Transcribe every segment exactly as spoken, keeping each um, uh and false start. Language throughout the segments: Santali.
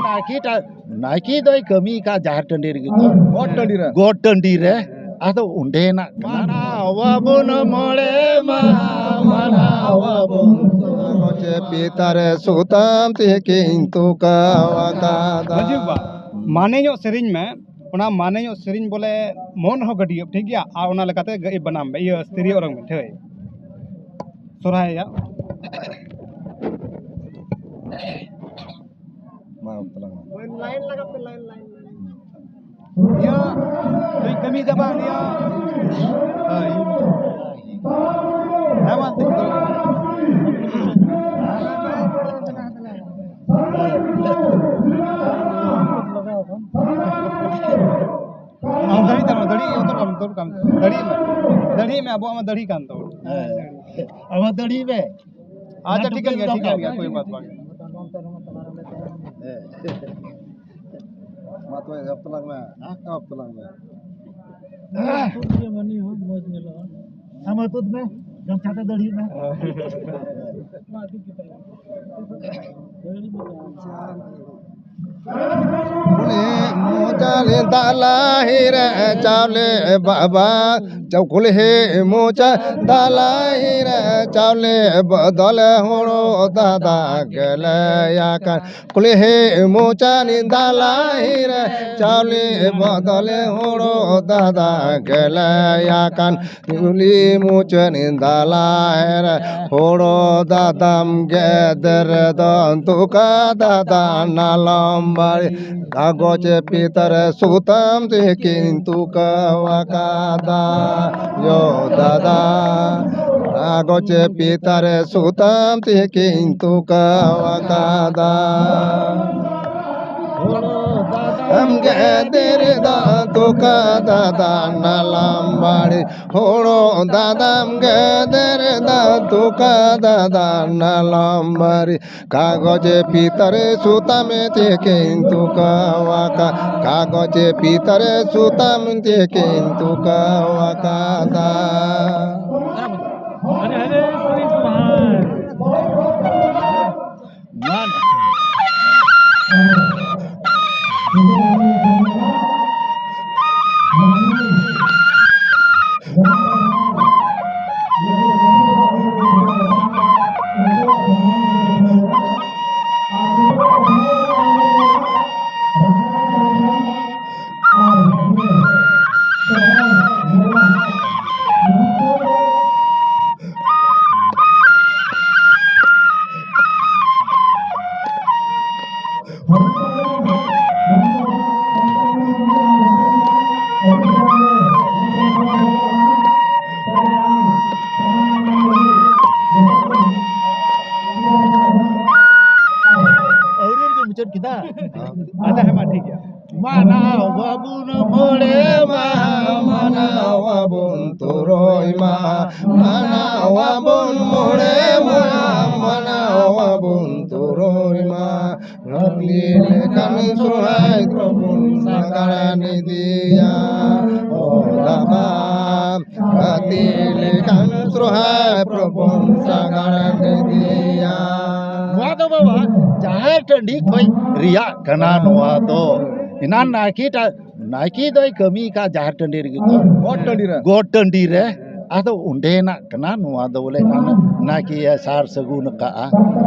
ᱱᱟᱭᱠᱮ ᱴᱟ-, ᱱᱟᱭᱠᱮ ᱫᱚᱭ ᱠᱟᱹᱢᱤ ᱠᱟᱜ ᱡᱟᱦᱮᱨ ᱴᱟᱺᱰᱤ ᱨᱮᱜᱮ ᱛᱚ᱾ ᱜᱚᱴ ᱴᱟᱺᱰᱤ ᱨᱮ᱾ ᱜᱚᱴ ᱴᱟᱺᱰᱤ ᱨᱮ᱾ ᱟᱫᱚ ᱚᱸᱰᱮᱱᱟᱜ ᱢᱟᱱᱟᱣ ᱟᱵᱚᱱ ᱢᱚᱬᱮ ᱢᱟᱦᱟ, ᱢᱟᱱᱟᱣ ᱟᱵᱚᱱ᱾ ᱪᱮ ᱯᱤᱛᱟᱨᱮ ᱥᱩᱛᱟᱢ ᱛᱤᱠᱤᱱ ᱛᱩᱠᱟᱣ ᱟᱠᱟᱫᱟ᱾ ᱢᱟᱹᱡᱷᱤ ᱵᱟᱵᱟ, ᱢᱟᱱᱮ ᱧᱚᱜ ᱥᱮᱨᱮᱧ ᱢᱮ, ᱚᱱᱟ ᱢᱟᱱᱮ ᱧᱚᱜ ᱥᱮᱨᱮᱧ ᱵᱚᱞᱮ ᱢᱚᱱ ᱦᱚᱸ ᱜᱟᱹᱰᱤᱭᱟᱹ, ᱴᱷᱤᱠ ᱜᱮᱭᱟ? ᱟᱨ ᱚᱱᱟ ᱞᱮᱠᱟᱛᱮ ᱜᱟᱹᱭ ᱵᱟᱱᱟᱢ ᱢᱮ, ᱤᱭᱟᱹ, ᱛᱤᱨᱭᱳ ᱚᱨᱚᱝ ᱢᱮ, ᱴᱷᱤᱠ᱾ ᱥᱚᱨᱦᱟᱭ ᱨᱮᱭᱟᱜ᱾ ᱢᱟ ᱛᱟᱞᱟᱝ ᱢᱮ᱾ ᱞᱟᱭᱤᱱ ᱞᱟᱜᱟᱣ ᱯᱮ, ᱞᱟᱭᱤᱱ, ᱞᱟᱭᱤᱱ, ᱞᱟᱭᱤᱱ᱾ ᱱᱤᱭᱟᱹ ᱫᱚᱧ ᱠᱟᱹᱢᱤᱭᱮᱫᱟ ᱵᱟᱝ, ᱱᱤᱭᱟᱹ? ᱦᱳᱭ᱾ ᱦᱮᱸ, ᱢᱟ, ᱫᱮᱠᱷᱤ ᱫᱚ᱾ ᱟᱢ ᱫᱟᱲᱮ ᱛᱟᱢ, ᱫᱟᱲᱮ, ᱫᱟᱲᱮ ᱢᱮ, ᱫᱟᱲᱮ ᱢᱮ, ᱟᱵᱚᱣᱟᱜ ᱢᱟ ᱫᱟᱲᱮ ᱠᱟᱱ ᱛᱟᱵᱚᱱ᱾ ᱦᱮᱸ᱾ ᱟᱢ ᱫᱟᱲᱮ ᱢᱮ᱾ ᱟᱪᱪᱷᱟ, ᱴᱷᱤᱠ ᱠᱟᱱ ᱜᱮᱭᱟ, ᱴᱷᱤᱠ ᱠᱟᱱ ᱜᱮᱭᱟ, ᱠᱳᱭ ᱵᱟᱛ ᱵᱟᱝ᱾ ᱦᱮᱸ᱾ ᱢᱟ ᱛᱚᱵᱮ ᱮᱦᱚᱵ ᱛᱟᱞᱟᱝ ᱢᱮ, ᱮᱦᱚᱵ ᱛᱟᱞᱟᱝ ᱢᱮ᱾ ᱢᱟᱱᱮ ᱦᱚᱸ ᱢᱚᱡᱽ ᱧᱮᱞᱚᱜᱼᱟ᱾ ᱟᱢ ᱦᱚᱸ ᱛᱩᱫ ᱢᱮ, ᱜᱟᱢᱪᱷᱟ ᱛᱮ ᱫᱟᱹᱲᱦᱤ ᱢᱮ᱾ ᱠᱩᱞᱦᱤ ᱢᱩᱪᱟᱹᱫ ᱫᱟᱞᱟᱦᱤ ᱨᱮ ᱪᱟᱣᱞᱮ ᱵᱟᱵᱟ, ᱪᱟᱣ-, ᱠᱩᱞᱦᱤ ᱢᱩᱪᱟᱹᱫ ᱫᱟᱞᱟᱦᱤ ᱨᱮ ᱪᱟᱣᱞᱮ ᱵᱚᱫᱚᱞ ᱦᱩᱲᱩ ᱫᱟᱫᱟ ᱜᱮᱞᱮ ᱟᱠᱟᱱ᱾ ᱠᱩᱞᱦᱤ ᱢᱩᱪᱟᱹᱫ ᱫᱟᱞᱟᱦᱤ ᱨᱮ ᱪᱟᱣᱞᱮ ᱵᱚᱫᱚᱞ ᱦᱩᱲᱩ ᱫᱟᱫᱟ ᱜᱮᱞᱮ ᱟᱠᱟᱱ᱾ ᱠᱩᱞᱦᱤ ᱢᱩᱪᱟᱹᱫ ᱫᱟᱞᱟᱦᱤ ᱨᱮ ᱦᱳᱲᱳ ᱫᱟᱫᱟᱢ ᱜᱮᱫ ᱨᱮᱫᱚ ᱛᱩᱠᱟ ᱫᱟᱫᱟ ᱱᱟᱞᱚᱢ ᱵᱟᱲᱤ᱾ ᱠᱟᱜᱚᱡᱽ ᱯᱤᱛᱟᱹᱨ ᱥᱩᱛᱟᱹᱢ ᱛᱮᱠᱤᱱ ᱛᱩᱠᱟᱹᱣ ᱟᱠᱟᱫᱟ ᱭᱳ ᱫᱟᱫᱟ᱾ ᱠᱟᱜᱚᱡᱽ ᱯᱤᱛᱟᱹᱨ ᱥᱩᱛᱟᱹᱢ ᱛᱮᱠᱤᱱ ᱛᱩᱠᱟᱹᱣ ᱟᱠᱟᱫᱟ᱾ ᱦᱳᱲᱳ ᱫᱟᱫᱟᱢ ᱜᱮᱫ ᱨᱮᱫᱚ ᱛᱩᱠᱟ ᱫᱟᱫᱟ ᱱᱟᱞᱟᱢ ᱵᱟᱲᱤ᱾ ᱦᱳᱲᱳ ᱫᱟᱫᱟᱢ ᱜᱮᱫ ᱨᱮᱫᱚ ᱛᱩᱠᱟ ᱫᱟᱫᱟ ᱱᱟᱞᱟᱢ ᱵᱟᱲᱤ᱾ ᱠᱟᱜᱚᱡᱽ ᱯᱤᱛᱟᱹᱨ ᱥᱩᱛᱟᱹᱢ ᱛᱮᱠᱤᱱ ᱛᱩᱠᱟᱹᱣ ᱟᱠᱟ-, ᱠᱟᱜᱚᱡᱽ ᱯᱤᱛᱟᱹᱨ ᱥᱩᱛᱟᱹᱢ ᱛᱮᱠᱤᱱ ᱛᱩᱠᱟᱹᱣ ᱟᱠᱟᱫᱟ᱾ ᱦᱟᱱᱮ, ᱦᱟᱱᱮ ᱥᱮᱨᱮᱧ ᱥᱚᱨᱦᱟᱭ᱾ ᱪᱮᱫ ᱠᱮᱫᱟ? ᱟᱪᱪᱷᱟ, ᱦᱮᱸ ᱢᱟ, ᱴᱷᱤᱠ ᱜᱮᱭᱟ᱾ ᱢᱟᱱᱟᱣ ᱟᱵᱚᱱ ᱢᱚᱬᱮ ᱢᱟᱦᱟ, ᱢᱟᱱᱟᱣ ᱟᱵᱚᱱ ᱛᱩᱨᱩᱭ ᱢᱟᱦᱟ, ᱢᱟᱱᱟᱣ ᱟᱵᱚᱱ ᱢᱚᱬᱮ ᱢᱟᱦᱟ, ᱢᱟᱱᱟᱣ ᱟᱵᱚᱱ ᱛᱩᱨᱩᱭ ᱢᱟᱦᱟ᱾ ᱦᱟᱹᱛᱤ ᱞᱮᱠᱟᱱ ᱥᱚᱨᱦᱟᱭ ᱫᱚᱵᱚᱱ ᱥᱟᱜᱟᱲ ᱤᱫᱤᱭᱟ᱾ ᱚ ᱵᱟᱵᱟ, ᱦᱟᱹᱛᱤ ᱞᱮᱠᱟᱱ ᱥᱚᱨᱦᱟᱭ ᱯᱚᱨᱚᱵᱽ ᱵᱚᱱ ᱥᱟᱜᱟᱲ ᱤᱫᱤᱭᱟ᱾ ᱱᱚᱣᱟ ᱫᱚ ᱵᱟᱵᱟ, ᱡᱟᱦᱮᱨ ᱴᱟᱺᱰᱤ ᱠᱷᱚᱱ ᱨᱮᱭᱟᱜ ᱠᱟᱱᱟ ᱱᱚᱣᱟ ᱫᱚ᱾ ᱮᱱᱟᱱ ᱱᱟᱭᱠᱮ ᱴᱟ-, ᱱᱟᱭᱠᱮ ᱫᱚᱭ ᱠᱟᱹᱢᱤ ᱠᱟᱜ ᱡᱟᱦᱮᱨ ᱴᱟᱺᱰᱤ ᱨᱮᱜᱮ ᱛᱚ᱾ ᱜᱚᱴ ᱴᱟᱺᱰᱤ ᱨᱮ᱾ ᱜᱚᱴ ᱴᱟᱺᱰᱤ ᱨᱮ᱾ ᱟᱫᱚ ᱚᱸᱰᱮᱱᱟᱜ ᱠᱟᱱᱟ ᱱᱚᱣᱟ ᱫᱚ ᱵᱚᱞᱮ, ᱱᱟᱭᱠᱮ ᱥᱟᱨ ᱥᱟᱹᱜᱩᱱ ᱟᱠᱟᱜᱼᱟ᱾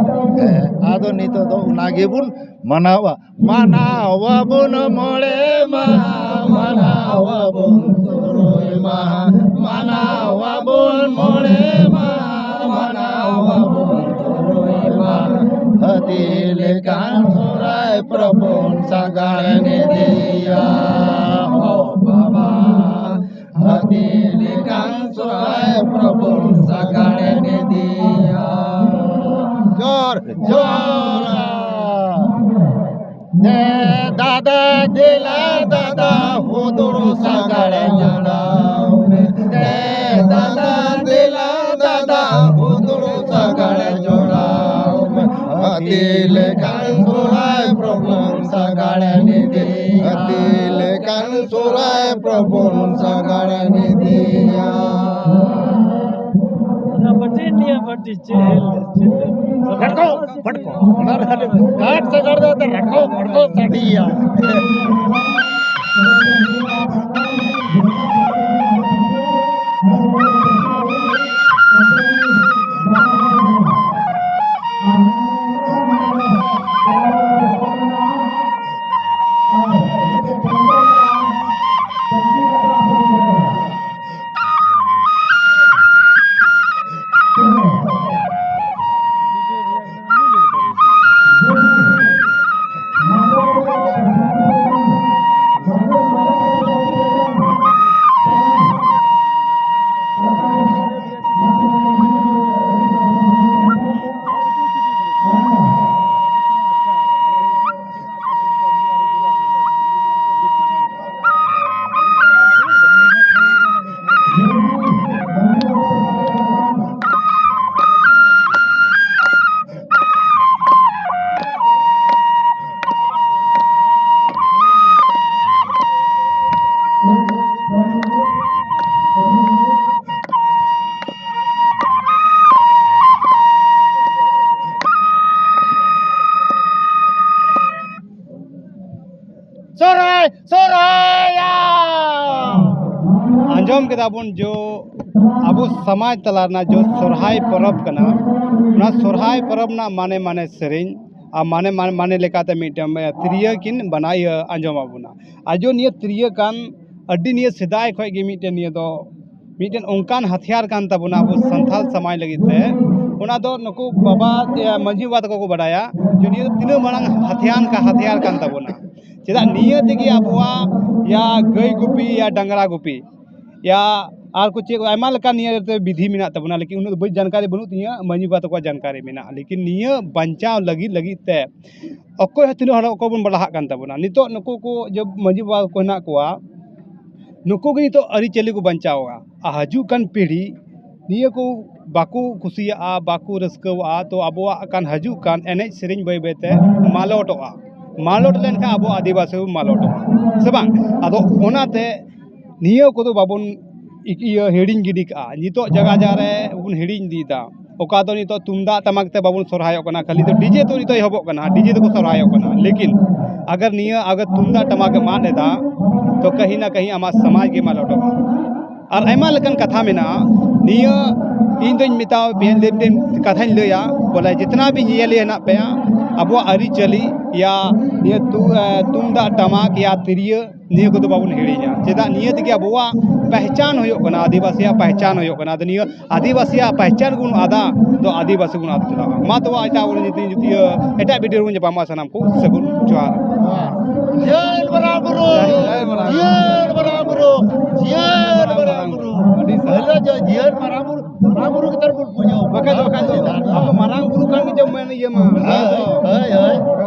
ᱦᱮᱸ, ᱟᱫᱚ ᱱᱤᱛᱚᱜ ᱫᱚ ᱚᱱᱟ ᱜᱮᱵᱚᱱ ᱢᱟᱱᱟᱣᱟ᱾ ᱢᱟᱱᱟᱣ ᱟᱵᱚᱱ ᱢᱚᱬᱮ ᱢᱟᱦᱟ, ᱢᱟᱱᱟᱣ ᱟᱵᱚᱱ ᱛᱩᱨᱩᱭ ᱢᱟᱦᱟ, ᱢᱟᱱᱟᱣ ᱟᱵᱚᱱ ᱢᱚᱬᱮ ᱢᱟᱦᱟ, ᱢᱟᱱᱟᱣ ᱟᱵᱚᱱ ᱛᱩᱨᱩᱭ ᱢᱟᱦᱟ᱾ ᱦᱟᱹᱛᱤ ᱞᱮᱠᱟᱱ ᱥᱚᱨᱦᱟᱭ ᱯᱚᱨᱚᱵᱽ ᱵᱚᱱ ᱥᱟᱜᱟᱲ ᱤᱫᱤᱭᱟ᱾ ᱦᱳ ᱵᱟᱵᱟ, ᱦᱟᱹᱛᱤ ᱞᱮᱠᱟᱱ ᱥᱚᱨᱦᱟᱭ ᱯᱚᱨᱚᱵᱽ ᱵᱚᱱ ᱥᱟᱜᱟᱲ ᱤᱫᱤᱭᱟ᱾ ᱡᱚᱦᱟᱨ, ᱡᱚᱦᱟᱨ᱾ ᱫᱮ ᱫᱟᱫᱟ ᱫᱮᱞᱟ ᱫᱟᱫᱟ ᱦᱩᱫᱩᱲ ᱥᱟᱜᱟᱲ ᱡᱚᱲᱟᱣ ᱢᱮ᱾ ᱫᱮ ᱫᱟᱫᱟ ᱫᱮᱞᱟ ᱫᱟᱫᱟ ᱦᱩᱫᱩᱲ ᱥᱟᱜᱟᱲ ᱡᱚᱲᱟᱣ ᱢᱮ᱾ ᱦᱟᱹᱛᱤ ᱞᱮᱠᱟᱱ ᱥᱚᱨᱦᱟᱭ ᱯᱚᱨᱚᱵᱽ ᱥᱟᱜᱟᱲ ᱱᱤᱫᱤ᱾ ᱦᱟᱹᱛᱤ ᱞᱮᱠᱟᱱ ᱥᱚᱨᱦᱟᱭ ᱯᱚᱨᱚᱵᱽ ᱥᱟᱜᱟᱲ ᱱᱤᱫᱤᱭᱟ᱾ ᱚᱱᱟ ᱵᱟᱹᱴᱤ ᱱᱤᱭᱟᱹ ᱵᱟᱹᱴᱤ ᱪᱮᱫ? ᱪᱮᱫ? ᱨᱟᱠᱚ, ᱯᱟᱴᱠᱚ᱾ ᱚᱱᱟ ᱨᱮ ᱠᱟᱴ ᱥᱟᱜᱟᱲ ᱫᱚ ᱨᱟᱠᱚ, ᱯᱟᱴᱠᱚ ᱥᱟᱰᱤᱭᱟ᱾ ᱠᱮᱫᱟ ᱵᱚᱱ ᱡᱚ ᱟᱵᱚ ᱥᱚᱢᱟᱡᱽ ᱛᱟᱞᱟ ᱨᱮᱱᱟᱜ ᱡᱚ ᱥᱚᱨᱦᱟᱭ ᱯᱚᱨᱚᱵᱽ ᱠᱟᱱᱟ᱾ ᱚᱱᱟ ᱥᱚᱨᱦᱟᱭ ᱯᱚᱨᱚᱵᱽ ᱨᱮᱱᱟᱜ ᱢᱟᱱᱮ ᱢᱟᱱᱮ ᱥᱮᱨᱮᱧ ᱟᱨ ᱢᱟᱱᱮ ᱢᱟᱱᱮ ᱢᱟᱱᱮ ᱞᱮᱠᱟᱛᱮ ᱢᱤᱫᱴᱮᱱ ᱛᱤᱨᱭᱳ ᱠᱤᱱ ᱵᱟᱱᱟᱭ ᱟᱸᱡᱚᱢ ᱟᱵᱚᱱᱟ᱾ ᱟᱨ ᱡᱚ ᱱᱤᱭᱟᱹ ᱛᱤᱨᱭᱳ ᱠᱟᱱ ᱟᱹᱰᱤ ᱱᱤᱭᱟᱹ ᱥᱮᱫᱟᱭ ᱠᱷᱚᱱ ᱜᱮ ᱢᱤᱫᱴᱮᱱ ᱱᱤᱭᱟᱹ ᱫᱚ ᱢᱤᱫᱴᱮᱱ ᱚᱱᱠᱟᱱ ᱦᱟᱛᱤᱭᱟᱨ ᱠᱟᱱ ᱛᱟᱵᱚᱱᱟ ᱟᱵᱚ ᱥᱟᱱᱛᱟᱲ ᱥᱚᱢᱟᱡᱽ ᱞᱟᱹᱜᱤᱫ ᱛᱮ᱾ ᱚᱱᱟ ᱫᱚ ᱱᱩᱠᱩ ᱵᱟᱵᱟ, ᱮ, ᱢᱟᱹᱡᱷᱤ ᱵᱟᱵᱟ ᱛᱟᱠᱚ ᱠᱚ ᱵᱟᱰᱟᱭᱟ ᱡᱮ ᱱᱤᱭᱟᱹ ᱫᱚ ᱛᱤᱱᱟᱹᱜ ᱢᱟᱨᱟᱝ ᱦᱟᱛᱤᱭᱟᱨ ᱠᱟ-, ᱦᱟᱛᱤᱭᱟᱨ ᱠᱟᱱ ᱛᱟᱵᱚᱱᱟ᱾ ᱪᱮᱫᱟᱜ ᱱᱤᱭᱟᱹ ᱛᱮᱜᱮ ᱟᱵᱚᱣᱟᱜ ᱭᱟ ᱜᱟᱹᱭ ᱜᱩᱯᱤ ᱭᱟ ᱰᱟᱝᱨᱟ ᱜᱩᱯᱤ ᱭᱟ ᱟᱨ ᱠᱚ ᱪᱮᱫ ᱠᱚ ᱟᱭᱢᱟ ᱞᱮᱠᱟᱱ ᱱᱤᱭᱟᱹ ᱛᱮ ᱵᱤᱫᱷᱤ ᱢᱮᱱᱟᱜ ᱛᱟᱵᱚᱱᱟ, ᱞᱮᱠᱤᱱ ᱩᱱᱟᱹᱜ ᱫᱚ ᱵᱟᱹᱧ ᱡᱟᱱᱠᱟᱨᱤ ᱵᱟᱹᱱᱩᱜ ᱛᱤᱧᱟᱹ, ᱢᱟᱹᱡᱷᱤ ᱵᱟᱵᱟ ᱛᱟᱠᱚᱣᱟᱜ ᱡᱟᱱᱠᱟᱨᱤ ᱢᱮᱱᱟᱜᱼᱟ᱾ ᱞᱮᱠᱤᱱ ᱱᱤᱭᱟᱹ ᱵᱟᱧᱪᱟᱣ ᱞᱟᱹᱜᱤᱫ, ᱞᱟᱹᱜᱤᱫ ᱛᱮ ᱚᱠᱚᱭ ᱦᱚᱸ ᱛᱤᱱᱟᱹᱜ ᱦᱚᱲ ᱚᱠᱚᱭ ᱵᱚᱱ ᱵᱟᱲᱦᱟᱜ ᱠᱟᱱ ᱛᱟᱵᱚᱱᱟ᱾ ᱱᱤᱛᱚᱜ ᱱᱩᱠᱩ ᱠᱚ ᱡᱮ ᱢᱟᱹᱡᱷᱤ ᱵᱟᱵᱟ ᱠᱚ ᱦᱮᱱᱟᱜ ᱠᱚᱣᱟ, ᱱᱩᱠᱩ ᱜᱮ ᱱᱤᱛᱚᱜ ᱟᱹᱨᱤᱪᱟᱹᱞᱤ ᱠᱚ ᱵᱟᱧᱪᱟᱣᱟ᱾ ᱟᱨ ᱦᱤᱡᱩᱜ ᱠᱟᱱ ᱯᱤᱲᱦᱤ ᱱᱤᱭᱟᱹ ᱠᱚ ᱵᱟᱠᱚ ᱠᱩᱥᱤᱭᱟᱜᱼᱟ, ᱵᱟᱠᱚ ᱨᱟᱹᱥᱠᱟᱹᱣᱟᱜᱼᱟ᱾ ᱛᱚ ᱟᱵᱚᱣᱟᱜ ᱠᱟᱱ ᱦᱤᱡᱩᱜ ᱠᱟᱱ ᱮᱱᱮᱡ ᱥᱮᱨᱮᱧ ᱵᱟᱹᱭ ᱵᱟᱹᱭ ᱛᱮ ᱢᱟᱞᱚᱴᱚᱜᱼᱟ᱾ ᱢᱟᱞᱚᱴ ᱞᱮᱱᱠᱷᱟᱱ ᱟᱵᱚ ᱟᱹᱫᱤᱵᱟᱹᱥᱤ ᱵᱚᱱ ᱢᱟᱞᱚᱴᱚᱜᱼᱟ, ᱥᱮ ᱵᱟᱝ? ᱟᱫᱚ ᱚᱱᱟᱛᱮ ᱱᱤᱭᱟᱹ ᱠᱚᱫᱚ ᱵᱟᱵᱚᱱ ᱤᱠ-, ᱤᱭᱟᱹ ᱦᱤᱲᱤᱧ ᱜᱤᱰᱤ ᱠᱟᱜᱼᱟ᱾ ᱱᱤᱛᱚᱜ ᱡᱟᱭᱜᱟ ᱡᱟᱭᱜᱟ ᱨᱮ ᱵᱚᱱ ᱦᱤᱲᱤᱧ ᱤᱫᱤᱭᱮᱫᱟ᱾ ᱚᱠᱟ ᱫᱚ ᱱᱤᱛᱚᱜ ᱛᱩᱢᱫᱟᱜ ᱴᱟᱢᱟᱠ ᱛᱮ ᱵᱟᱵᱚᱱ ᱥᱚᱨᱦᱟᱭᱚᱜ ᱠᱟᱱᱟ, ᱠᱷᱟᱹᱞᱤ ᱫᱚ ᱰᱤᱡᱮ ᱛᱮ ᱱᱤᱛᱚᱜ ᱮᱦᱚᱵᱚᱜ ᱠᱟᱱᱟ, ᱰᱤᱡᱮ ᱛᱮᱠᱚ ᱥᱚᱨᱦᱟᱭᱚᱜ ᱠᱟᱱᱟ᱾ ᱞᱮᱠᱤᱱ ᱟᱜᱟᱨ ᱱᱤᱭᱟᱹ ᱟᱜᱟᱨ ᱛᱩᱢᱫᱟᱜ ᱴᱟᱢᱟᱠ ᱮᱢ ᱟᱫ ᱮᱫᱟ, ᱛᱚ ᱠᱟᱹᱦᱤ ᱱᱟ ᱠᱟᱹᱦᱤ ᱟᱢᱟᱜ ᱥᱚᱢᱟᱡᱽ ᱜᱮ ᱢᱟᱞᱚᱴᱚᱜᱼᱟ᱾ ᱟᱨ ᱟᱭᱢᱟ ᱞᱮᱠᱟᱱ ᱠᱟᱛᱷᱟ ᱢᱮᱱᱟᱜᱼᱟ᱾ ᱱᱤᱭᱟᱹ ᱤᱧ ᱫᱚᱧ ᱢᱮᱛᱟᱣ ᱯᱮᱭᱟ, ᱢᱤᱫᱴᱮᱱ ᱠᱟᱛᱷᱟᱧ ᱞᱟᱹᱭᱟ, ᱵᱚᱞᱮ ᱡᱤᱛᱱᱟ ᱵᱤ ᱧᱮᱧᱮᱞᱤᱭᱟᱹ ᱦᱮᱱᱟᱜ ᱯᱮᱭᱟ, ᱟᱵᱚᱣᱟᱜ ᱟᱹᱨᱤᱪᱟᱹᱞᱤ ᱭᱟ ᱱᱤᱭᱟᱹ ᱛᱩ-, ᱮ, ᱛᱩᱢᱫᱟᱜ ᱴᱟᱢᱟᱠ ᱭᱟ ᱛᱤᱨᱭᱟᱹ, ᱱᱤᱭᱟᱹ ᱠᱚᱫᱚ ᱵᱟᱵᱚᱱ ᱦᱤᱲᱤᱧᱟ᱾ ᱪᱮᱫᱟᱜ ᱱᱤᱭᱟᱹ ᱛᱮᱜᱮ ᱟᱵᱚᱣᱟᱜ ᱯᱮᱦᱪᱟᱱ ᱦᱩᱭᱩᱜ ᱠᱟᱱᱟ, ᱟᱹᱫᱤᱵᱟᱹᱥᱤᱭᱟᱜ ᱯᱮᱦᱪᱟᱱ ᱦᱩᱭᱩᱜ ᱠᱟᱱᱟ᱾ ᱟᱫᱚ ᱱᱤᱭᱟᱹ ᱟᱹᱫᱤᱵᱟᱹᱥᱤᱭᱟᱜ ᱯᱮᱦᱪᱟᱱ ᱵᱚᱱ ᱟᱫᱟ, ᱫᱚ ᱟᱹᱫᱤᱵᱟᱹᱥᱤ ᱵᱚᱱ ᱟᱫ ᱪᱟᱞᱟᱜᱼᱟ᱾ ᱢᱟ ᱛᱚᱵᱮ ᱮᱴᱟᱜ ᱵᱚᱱ ᱡᱩᱫᱤ, ᱡᱩᱫᱤ ᱮᱴᱟᱜ ᱵᱷᱤᱰᱤᱭᱳ ᱨᱮᱵᱚᱱ ᱧᱟᱯᱟᱢᱟ᱾ ᱥᱟᱱᱟᱢ ᱠᱚ ᱥᱟᱹᱜᱩᱱ ᱡᱚᱦᱟᱨ᱾ ᱡᱤᱭᱟᱹᱲ ᱢᱟᱨᱟᱝ ᱵᱩᱨᱩ, ᱡᱤᱭᱟᱹᱲ ᱢᱟᱨᱟᱝ ᱵᱩᱨᱩ, ᱡᱤᱭᱟᱹᱲ ᱢᱟᱨᱟᱝ ᱵᱩᱨᱩ᱾ ᱟᱹᱰᱤ ᱥᱟᱨᱦᱟᱣ᱾ ᱡᱤᱭᱟᱹᱲ ᱢᱟᱨᱟᱝ ᱵᱩᱨᱩ, ᱢᱟᱨᱟᱝ ᱵᱩᱨᱩ ᱜᱮ ᱛᱟᱨ ᱵᱚᱱ ᱯᱩᱡᱟᱹ᱾ ᱵᱟᱠᱷᱟᱡ ᱫᱚ, ᱵᱟᱠᱷᱟᱡ ᱫᱚ, ᱟᱵᱚ ᱢᱟᱨᱟᱝ ᱵᱩᱨᱩ ᱠᱟᱱ ᱜᱮ ᱪᱚ ᱢᱮᱱ ᱤᱭᱟᱹ ᱢᱟ᱾ ᱦᱳᱭ, ᱦᱳᱭ, ᱦᱳᱭ᱾